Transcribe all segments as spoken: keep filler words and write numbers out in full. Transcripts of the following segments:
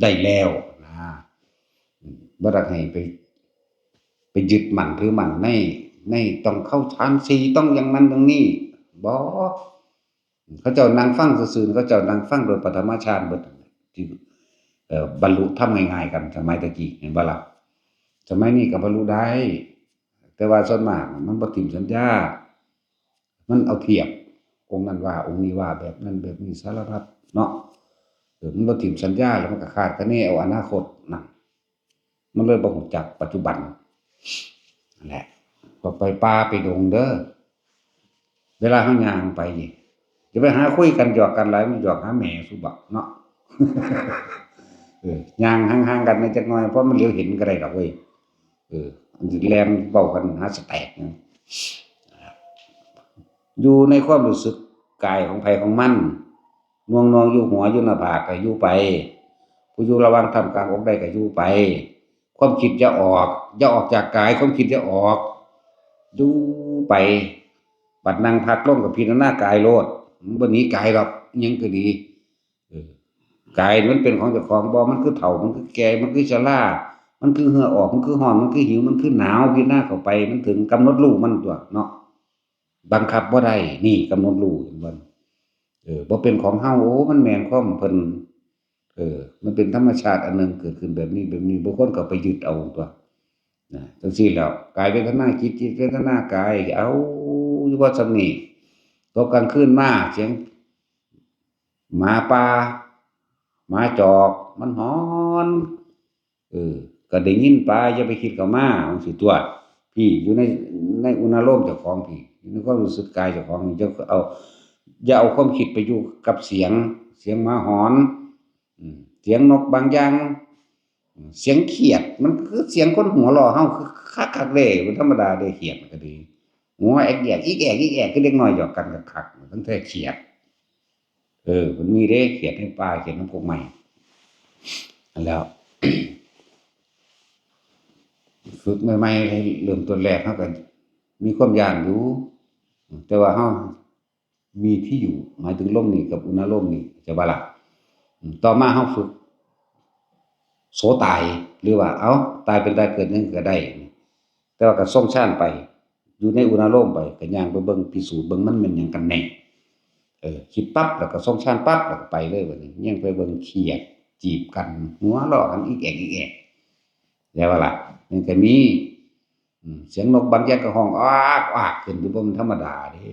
ได้แล้วนะ อืม บ่อยากให้ไป ไปยึดมั่นถือมั่นใน ในต้องเข้าฌานสี่ ต้องอย่างนั้นอย่างนี้ บ่ เขาเจ้านั่งฟังซื่อๆ เขาเจ้านั่งฟังโดยปฐมฌานเบิด ที่ เอ่อ บรรลุธรรมง่ายๆ กัน สมัยตะกี้ เห็นบ่ล่ะ สมัยนี้ก็บรรลุได้ แต่ว่าส่วนมากมันบ่ถิ่มสัญญา มันเอาเทียบ องค์นั้นว่า องค์นี้ว่า แบบนั้นแบบนี้ สารพัดเนาะ เออ มันบ่ถิ่มสัญญา แล้วมันก็คาดคะเนเอาอนาคตนั่น มันเลยบ่รู้จักปัจจุบัน นั่นแหละ ก็ไปป่าไปดงเด้อ เวลาเฮาย่างไปนี่ อย่าไปหาคุยกันหยอกกันหลาย มันหยอกหาแม่สุบักเนาะ เออ ย่างห่างๆ กันในจักหน่อย เพราะมันเหลียวเห็นก็ได้ดอกเว้ย เออ อันสิแล่นเว้ากันหาสแตกนะ อยู่ในความรู้สึกกายของไผของมัน หน่วงๆ อยู่หัวอยู่หน้าผากก็อยู่ไป ผู้อยู่ระหว่างท่ามกลางอกได้ก็อยู่ไป ความคิดอย่าออก อย่าออกจากกาย ความคิดอย่าออก อยู่ไป บัดนั่งพักลงก็พิจารณากายโลด มันบ่หนีกายดอก อิหยังก็ดี เออ กายมันเป็นของเจ้าของบ่ มันคือเฒ่า มันคือแก่ มันคือชรา มันคือเหงื่อออก มันคือร้อน มันคือหิว มันคือหนาว พิจารณาเข้าไป มันถึงกำหนดรู้มันตั๊วเนาะ บังคับบ่ได้ นี่กำหนดรู้ เห็นบ่ เออ บ่เป็นของเฮา โอ้ มันแม่นความเพิ่น เออ มันเป็นธรรมชาติอันหนึ่ง เกิดขึ้นแบบนี้ แบบนี้ บางคนก็ไปยึดเอาตั๊ว นะ จั่งซี้แหล้ว กายเวทนาจิต จิตเวทนากาย เอาอยู่ว่าส่ำนี้ ตกกลางคืนมา เสียงหมาป่า หมาจอก มันหอน เออ ก็ได้ยินไป อย่าไปคิดเข้ามา จั่งซี้ตั๊ว พี้ อยู่ใน ในอุณาโลมเจ้าของพี้ อยู่ในความรู้สึกกายเจ้าของนี่ อย่าเอา อย่าเอาความคิดไปอยู่กับเสียง เสียงหมาหอน อืม เสียงนกบางอย่าง อืม เสียงเขียด มันคือเสียงคนหัวเราะเฮา คือคักๆ เด้ บ่ธรรมดาเด้ เขียดก็ดี หัวแอกแยก อีกแอก อีกแอก คือเด็กน้อยหยอกกันคักๆ ตั้งแต่เขียด เออ มันมีเด้ เขียดในป่า เขียดนำกกไม้ อันแล้ว ฝึกใหม่ๆ เริ่มต้นแรกเฮาก็มีความย้านอยู่ แต่ว่าเฮามีที่อยู่ หมายถึงลมนี่กับอุณาโลมนี่ จะว่าล่ะ อืม ต่อมาเฮาฝึก โสตาย หรือว่า เอ้า ตายเป็นตายเกิดหยังก็ได้ แต่ว่าก็ทรงฌานไป อยู่ในอุณาโลมไป ก็ย่างไปเบิ่ง พิสูจน์เบิ่งมันแม่นหยังกันแน่ เออ คิดปั๊บ แล้วก็ทรงฌานปั๊บ แล้วก็ไปเลยบัดนี้ ย่างไปเบิ่งเขียดจีบกัน หัวเราะกันอีกแอกอีกแอก แล้วว่าล่ะ มันก็มี อืม เสียงนกบางอย่างก็ฮ้องอากอากขึ้น อยู่บ่มันธรรมดาเด้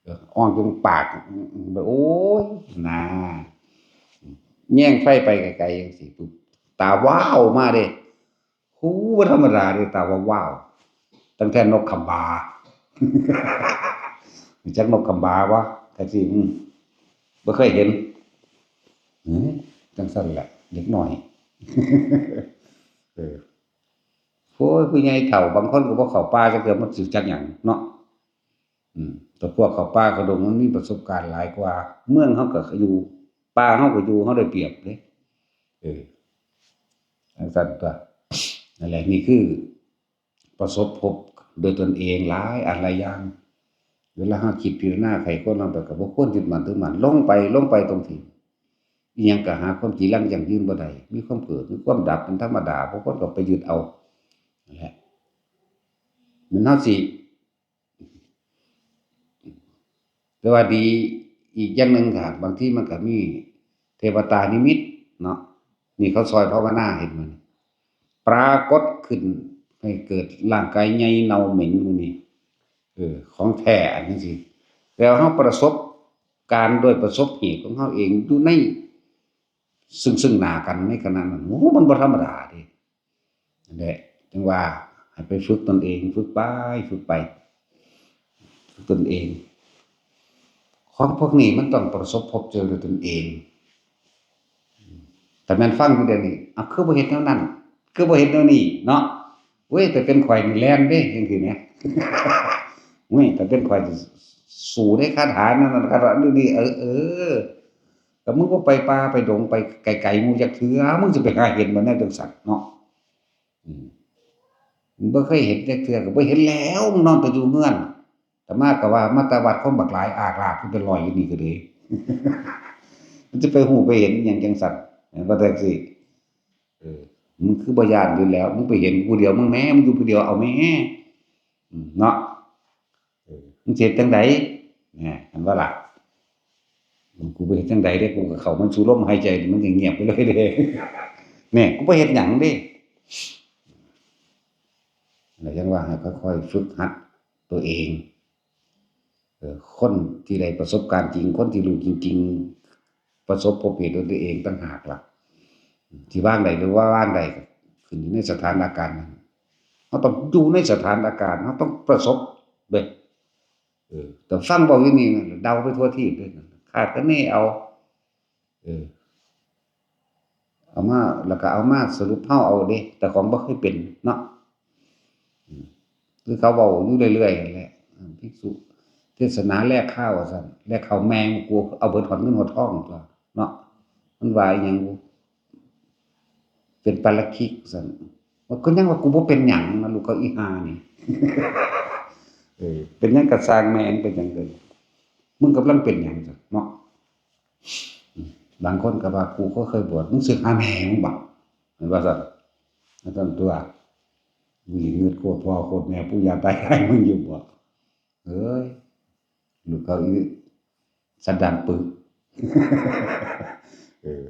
เออ ฮ้องจนปาก อืม แบบ โอ้ย นะ แยงไฟไปไกลๆ จั่งซี้ปุ๊บ ตาวาวมาเด้ หู บ่ธรรมดาเด้ ตาวาวๆ ตั้งแต่นกขบา รู้จักนกขบาบ่ แต่สิ อืม บ่เคยเห็น อืม จั่งซั่นแหละ เด็กน้อย เออ โอ้ย ผู้ใหญ่เฒ่าบางคนก็บ่เข้าป่าจักเทื่อ มันสิจักหยังเนาะ อืม แต่พวกเข้าป่าเข้าดงมันมีประสบการณ์หลายกว่า เมืองเฮาก็อยู่ ป่าเฮาก็อยู่ เฮาได้เปรียบเด้ เออ จั่งซั่นตั๊ว นั่นแหละ นี่คือประสบพบโดยตนเองหลายอันหลายอย่าง เวลาเฮาคิดพิจารณาไขควรลงไป ก็บ่ควรยึดมั่นถือมั่น ลงไป ลงไปตรงที่ อิหยังก็หาความจีรังยั่งยืนบ่ได้ มีความเกิด มีความดับเป็นธรรมดา บางคนก็ไปยึดเอา นั่นแหละ มันเฮาสิ แต่ว่าดีอีกอย่างหนึ่งค่ะ บางทีมันก็มีเทวตานิมิตเนาะ นี่เขาซอยภาวนา เห็นบ่นี่ ปรากฏขึ้นให้เกิดร่างกายใหญ่เน่าเหม็นหมู่นี้ เออ ของแท้อันนี้สิ แต่ว่าเฮาประสบการณ์โดยประสบเหตุของเฮาเองอยู่ใน ซึ่ง ซึ่งหน้ากันในขณะนั้น โอ้ มันบ่ธรรมดาเด้ นั่นแหละ จึงว่าให้ไปฝึกตนเอง ฝึกไป ฝึกไป ฝึกตนเอง ของพวกนี้มันต้องประสบพบเจอด้วยตนเอง แต่แม่นฟังอยู่เดี๋ยวนี้ อ่ะ คือบ่เฮ็ดแนวนั้น คือบ่เฮ็ดแนวนี้เนาะ เว้ย แต่เป็นข่อยนี่แล่นเด้ จั่งซี้แหม เว้ย แต่เป็นข่อยนี่สู้ได้คาถานั่นน่ะ คาถานี่ เออ เออ ก็มึงบ่ไปป่าไปดงไปไกลๆหมู่จักเทื่อ มึงสิไปหาเห็นบ่แนวจั่งซั่นเนาะ อืม มึงบ่เคยเห็นจักเทื่อก็บ่เห็นแล้ว มึงนอนแต่อยู่เฮือน อาตมาก็ว่ามาแต่วัดคนบักหลายอากลากคือเป็นร้อยอยู่นี่ก็เลย มันจะไปฮู้ไปเห็นอิหยังจั่งซั่น แม่นบ่แท็กซี่? เออ มึงคือบ่ย้านอยู่แล้ว มึงไปเห็นผู้เดียว มึงแหม มึงอยู่ผู้เดียว เอาแหม อืม เนาะ เออ มึงสิเฮ็ดจั่งใด แหม หันบ่ล่ะ กูบ่เฮ็ดจั่งใดเด้ กูก็เข้ามันสู่ลมหายใจ มันก็เงียบไปเลยเด้ แหม กูบ่เฮ็ดหยังเด้ แล้วจั่งว่าให้ค่อยๆฝึกหัดตัวเอง เอ่อ คนที่ได้ประสบการณ์จริง คนที่รู้จริงๆ ประสบพบเหตุด้วยตัวเองต่างหากล่ะ สิวางได้หรือว่าวางได้ก็ขึ้นอยู่ในสถานการณ์นั้น เราต้องอยู่ในสถานการณ์ เราต้องประสบเด้ เออ แต่ฟังเว้าอยู่นี่เดาไปทั่วทีปเลย คาดคะเนเอา เออ เอามา แล้วก็เอามาสรุปเฮาเอาเด้ แต่ของบ่เคยเป็นเนาะ อืม คือเขาเว้าอยู่เรื่อยๆนั่นแหละ อืม ภิกษุเทศนาแลกข้าวว่าซั่น แลกข้าวแมง กูเอาเบิดฮอดเงินฮอดทองตั๊วเนาะ มันว่าอีหยังบุ เป็นปาราชิกว่าซั่น มันก็ยังว่ากูบ่เป็นหยังนะ ลูกเขาอีห่านี่ เออ เป็นหยังก็ซ่างแม่ง เป็นหยังเด้อ มึงกำลังเป็นหยังซั่นเนาะ อืม บางคนก็ว่า กูก็เคยบวช มึงสึกหาแม่มึงบ่ แม่นว่าซั่น ว่าซั่นตั๊ว มึงสิงึดโคตรพ่อโคตรแม่ปู่ย่าตายายมึงอยู่บ่ เอ้ย ลูกเขาอีสันดานปึก เออ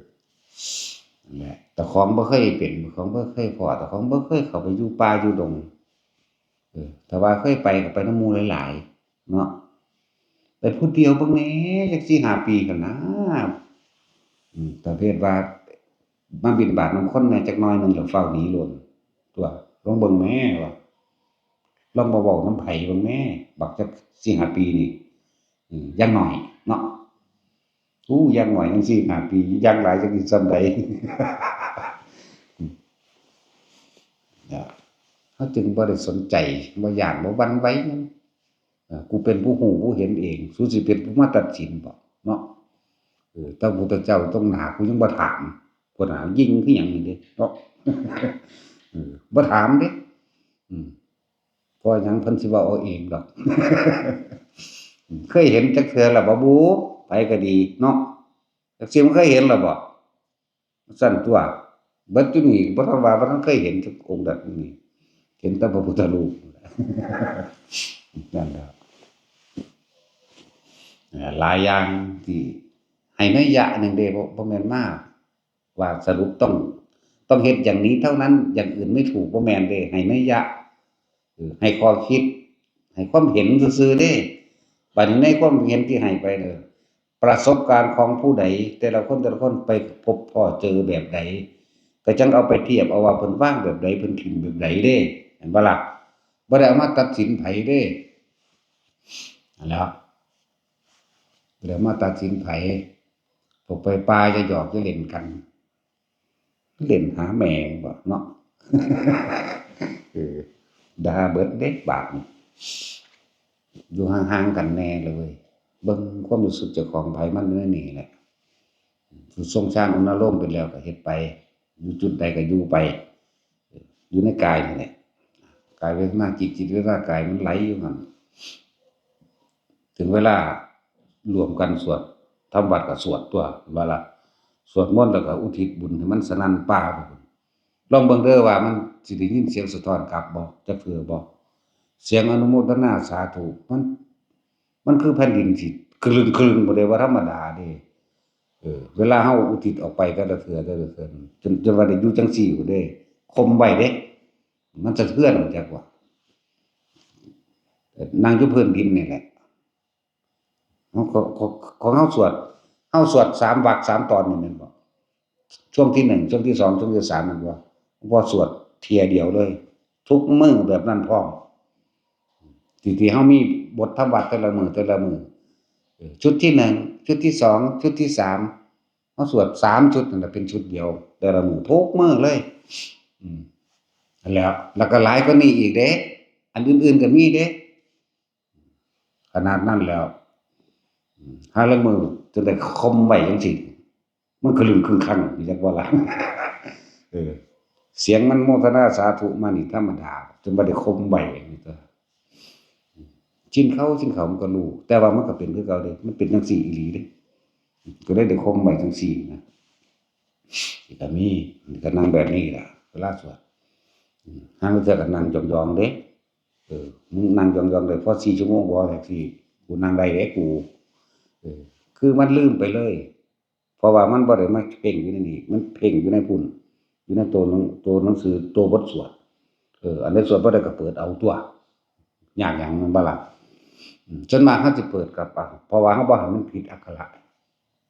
นั่นแหละ แต่ของบ่เคยเป็น ของบ่เคยพ้อ แต่ของบ่เคยเข้าไปอยู่ป่าอยู่ดง เออ แต่ว่าเคยไปก็ไปนำหมู่หลายๆ เนาะ ไปผู้เดียวเบิ่งแหน่ จักสี่ห้าปีหั้นนะ อืม ประเภทว่า มาบิณฑบาตนำคนแหน่จักหน่อยหนึ่ง แล้วฟ้าวหนีโลดตั๊ว ลองเบิ่งแหน่ว่า ลองบ่เว้านำไผเบิ่งแหน่ บักจักสี่ห้าปีนี่ อืม อย่างน้อยเนาะ อู้ อย่างน้อยจั่งสี่ห้าปี อย่างหลายจั่งสิส่ำใด เนี่ย เฮาจึงบ่ได้สนใจ บ่ย้าน บ่หวั่นไหวหยัง เอ่อ กูเป็นผู้ฮู้ผู้เห็นเอง สูสิเป็นผู้มาตัดสินบ่ เนาะ เออ แต่พระพุทธเจ้าตรงหน้ากูยังบ่ถาม พุ้นน่ะ ยิงคือหยังนี่เด้ เนาะ เออ บ่ถามเด้ อืม เพราะหยัง เพิ่นสิเว้าเอาเองดอก เคยเห็นจักเทื่อแล้วบ่บุ ไผก็ดีเนาะ จักสิมันเคยเห็นแล้วบ่ ซั่นตั๊ว เบิดอยู่นี่บ่ทันว่า บ่ทันเคยเห็นจักองค์ใดนี่ เห็นแต่พระพุทธรูป นั่นแหละ เอ่อ หลายอย่างที่ให้นัยยะหนึ่งเด้ บ่ บ่แม่นมาว่าสรุปต้อง ต้องเฮ็ดอย่างนี้เท่านั้น อย่างอื่นไม่ถูก บ่แม่นเด้ ให้นัยยะ เออ ให้ข้อคิด ให้ความเห็นซื่อๆเด้ บัดนี้ในความเห็นที่ให้ไปเด้อ ประสบการณ์ของผู้ใด แต่ละคนแต่ละคนไปพบพ้อเจอแบบใด ก็จั่งเอาไปเทียบเอาว่าเพิ่นวางแบบใด เพิ่นถิ่มแบบใดเด้ เห็นบ่ล่ะ บ่ได้เอามาตัดสินไผเด้ นั่นแหละ บ่ได้เอามาตัดสินไผ พวกไปป่าจะหยอกจะเล่นกัน เล่นหาแม่งบ่เนาะ เออ ด่าเบิดเด้บาดนี่ อยู่ห่างๆกันแหน่เลยเว้ย เบิ่งความรู้สึกเจ้าของไผมันอยู่ในนี่แหละ ผู้ทรงฌานอุณาโลมไปแล้วก็เฮ็ดไป อยู่จุดใดก็อยู่ไป อยู่ในกายนี่แหละ กายเวทนาจิต จิตเวทนากายมันไหลอยู่หั่น ถึงเวลารวมกันสวด ทำวัตรก็สวดตั๊ว ว่าล่ะ สวดมนต์แล้วก็อุทิศบุญให้มันสนั่นป่าไปพุ้น ลองเบิ่งเด้อว่ามันสิได้ยินเสียงสะท้อนกลับบ่ จักเทื่อบ่ เสียงอนุโมทนาสาธุ มัน มันคือแผ่นดินสิคลึงๆ บ่ได้ว่าธรรมดาเด้ เออ เวลาเฮาอุทิศออกไปแต่ละเทื่อ แต่ละเทื่อ จน จนว่าได้อยู่จั่งซี้พุ้นเด้ ข่มไว้เด้ มันสะเทือนจักว่า นั่งอยู่พื้นดินนี่แหละ ของ ของ ของเฮาสวด เฮาสวดสามวรรคสามตอนนี่แม่นบ่ ช่วงที่หนึ่ง ช่วงที่สอง ช่วงที่สามแม่นบ่ บ่สวดเทื่อเดียวเลย ทุกมื้อแบบนั้นพร้อม ที่ ที่เฮามีบททำวัตรแต่ละมื้อ แต่ละมื้อ เออ ชุดที่หนึ่ง ชุดที่สอง ชุดที่สาม เฮาสวดสามชุดนั่นแหละเป็นชุดเดียว แต่ละมื้อ ทุกมื้อเลย อืม นั่นแหละ แล้วก็หลายกว่านี้อีกเด้ อันอื่นๆก็มีเด้ ขนาดนั้นแล้ว อืม ห่าลางมื้อจนได้ข่มไว้จั่งซี้ มันคลึงคึงคัง จักว่าล่ะ เออ เสียงมันโมทนาสาธุมานี่ธรรมดา จนบ่ได้ข่มไว้นี่ตั๊ว ชินเขา ชินเขามันก็รู้ แต่ว่ามันก็เป็นคือเก่าเด้ มันเป็นจั่งซี้อีหลีเด้ ก็เลยได้ข่มไว้จั่งซี้นะ สิก็มี ก็นั่งแบบนี้ล่ะ เวลาสวด อืม ห่าลางเทื่อก็นั่งยองๆเด้ เออ มึงนั่งยองๆได้พอสี่ชั่วโมงบ่ จั่งซี้ กูนั่งได้เด้กู เออ คือมันลืมไปเลย เพราะว่ามันบ่ได้มาเพ่งอยู่ในนี้ มันเพ่งอยู่ในพุ้น อยู่ในตัวหนัง ตัวหนังสือ ตัวบทสวด เออ อันใดสวดบ่ได้ก็เปิดเอาตั๊ว ยากหยัง แม่นบ่ล่ะ อืม ส่วนมากเฮาสิเปิดกับ เพราะว่าเฮาบ่ให้มันผิดอักขระ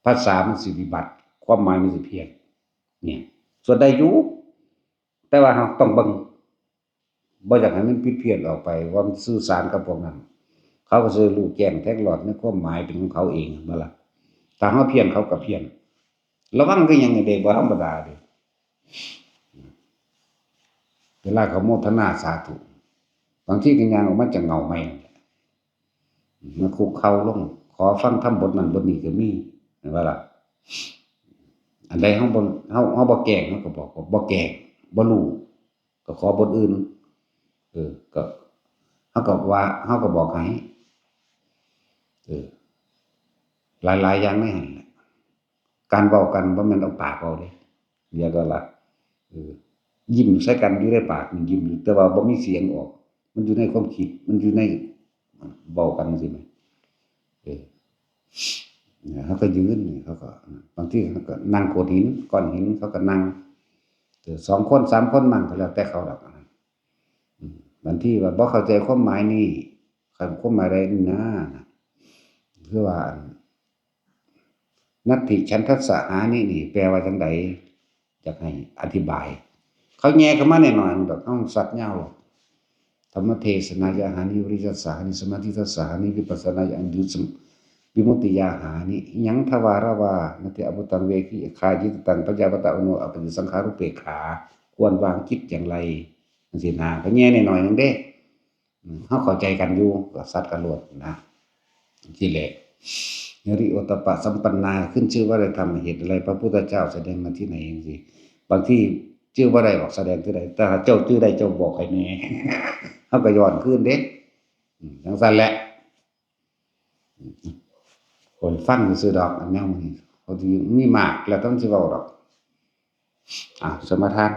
ภาษามันสิวิบัติ ความหมายมันสิเพี้ยน เนี่ย สวดได้อยู่ แต่ว่าเฮาต้องเบิ่ง บ่อยากให้มันผิดเพี้ยนออกไป ว่ามันสื่อสารกับพวกนั้น เขาก็สิรู้แจ้งแทงหลอดในความหมายเป็นของเขาเอง แม่นบ่ล่ะ ถ้าเฮาเพี้ยนเขาก็เพี้ยน ระวังคือหยังนี่เด้ บ่ธรรมดาเด้ เวลาเขาโมทนาสาธุ บางทีก็ย่างออกมาจากเงาไม้นั่นแหละ มาคุกเข่าลง ขอฟังธรรมบทนั้นบทนี้ก็มี แม่นบ่ล่ะ อันใดเฮาบ่ เฮา เฮาบ่แกล้ง เฮาก็บอกว่าบ่แกล้ง บ่รู้ ก็ขอบทอื่น เออ ก็ เฮาก็ว่า เฮาก็บอกให้ เออ หลายๆอย่างในหั่นแหละ การเว้ากันบ่แม่นเอาปากเว้าเด้ เดี๋ยวก็ละ เออ ยิ้มใส่กันอยู่ในปากนี่ยิ้มอยู่ แต่ว่าบ่มีเสียงออก มันอยู่ในความคิด มันอยู่ใน เว้ากันจั่งซี้แหม เออ เนี่ย เขาก็ยืนนี่ เขาก็ บางทีเขาก็นั่งโขดหิน ก้อนหิน เขาก็นั่ง เออ สองคน สามคนมั่ง ก็แล้วแต่เขาดอก อืม บางทีว่าบ่เข้าใจความหมายนี่ คันความหมายใดนี่นะ คือว่า อัน นัตถิฉันทัสสะหานินี่ แปลว่าจั่งใด อยากให้อธิบาย เขาแย่เข้ามาหน่อยๆดอก เฮาสัตว์ยาวหรอก ธรรมเทศนายะหานิ วิริยะทัสสะหานิ สมาธิทัสสะหานิ วิปัสสนายะหานิ วิมุตติยาหานิ ยังทวารวา นัตถิอภุตังเวคิยาคายิตตัง ปัญญาปตะอุโน อปฏิสังขารุเปกขา ควรวางจิตอย่างไร จั่งซี้นะ ก็แย่หน่อยๆหนึ่งเด้ อืม เฮาเข้าใจกันอยู่ ก็สัตว์กันโลดนะ ที่แหละ ฮิริโอตตัปปะสัมปันนา ขึ้นชื่อว่าได้ทำเหตุอะไร พระพุทธเจ้าแสดงมาที่ไหนจั่งซี้ บางทีชื่อบ่ได้บอกแสดงที่ไหน แต่ถ้าเจ้าชื่อได้เจ้าบอกให้แหน่ เฮาก็ย้อนคืนเด้ อืม จั่งซั่นแหละ อืม คนฟังซื่อๆดอก อันแนวนี้ เขาสิมีมากแล้วต้องสิเว้าดอก อ่ะ สมาทาน